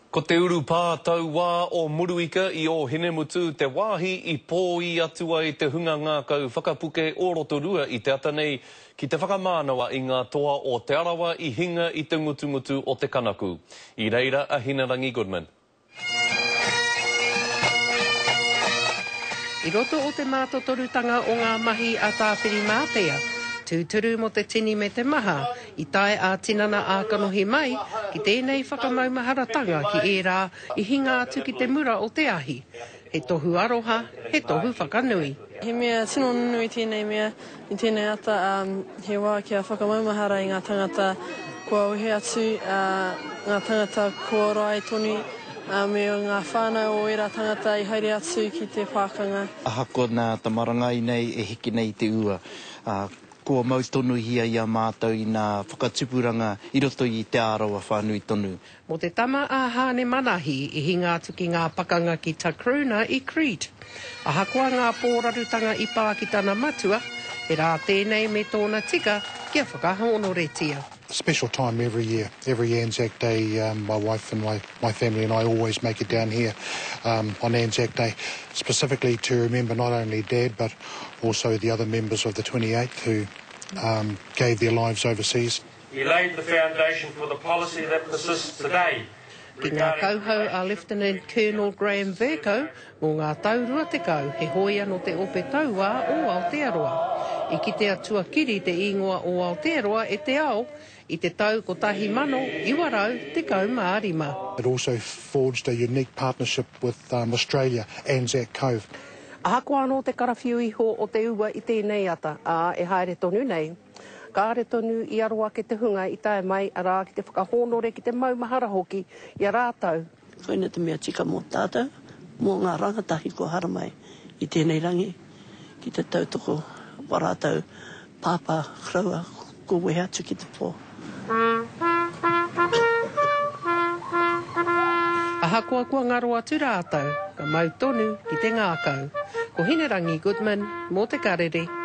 Ko te urupā tauā o Moruika i Ōhinemutu te wāhi i pōī atu ai te hunga ngākau whakapuke o Rotorua i te ata nei ki te whakamānawa i ngā toa o Te Arawa i hinga i te ngutungutu o te kanaku. I reira a Hinerangi Goodman. I roto o te mātotorutanga o ngā mahi a Tāwhirimātea, tūturu mō te tini me te maha, I tae ā-tinana ā-kanohi mai ki tēnei whakamaumaharatanga ki ērā i hinga atu ki te mura o te ahi. He tohu aroha, he tohu whakanui. He mea tino nunui tēnei mea i tēnei ata, ā, he wā kia whakamaumahara i ngā tangata kua wehe atu, ā, ngā tangata kua ora ai tonu, ā, me ngā whānau o ērā tangata i haere atu ki te pākanga. Ahakoa nā te marangai nei e hiki nei te ua, ā, Kua mau tonuhia i a mātou i nā whakatupuranga i roto i Te Arawa whānui tonu. Mō te tama a Hāne Manahi i hinga atu ki ngā pakanga ki Takrouna i Crete. Ahakoa ngā pōrarutanga i pā ki tana matua, he rā tēnei me tōna tika kia whakahōnoretia. Special time every year, every Anzac Day um, my wife and my, my family and I always make it down here um, on Anzac Day, specifically to remember not only Dad but also the other members of the 28th who um, gave their lives overseas. He laid the foundation for the policy that persists today Ki ngā kauhau a Lieutenant Colonel Graham Vercoe mō ngā tau 20 he hōia nō te Ope Tauā o Aotearoa. I kitea tuakiri te īngoa o Aotearoa e te ao i te tau 1915. It also forged a unique partnership with um, Australia, Anzac Cove. Ahakoa anō te karawhiu iho o te ua i tēnei ata, ā, e haere tonu nei, kāre tonu i aro ake te hunga i tae mai, arā, ki te whakahōnore, ki te maumahara hoki i a rātou. Koina te mea tika mō tātou, mō ngā rangatahi kua haramai i tēnei rangi ki te tautoko wā rātou pāpā koroua kua wehe atu ki te pō. Ahakoa kua ngaro atu rātou, ka mau tonu ki te ngākau. Ko Hinerangi Goodman mō Te Karere.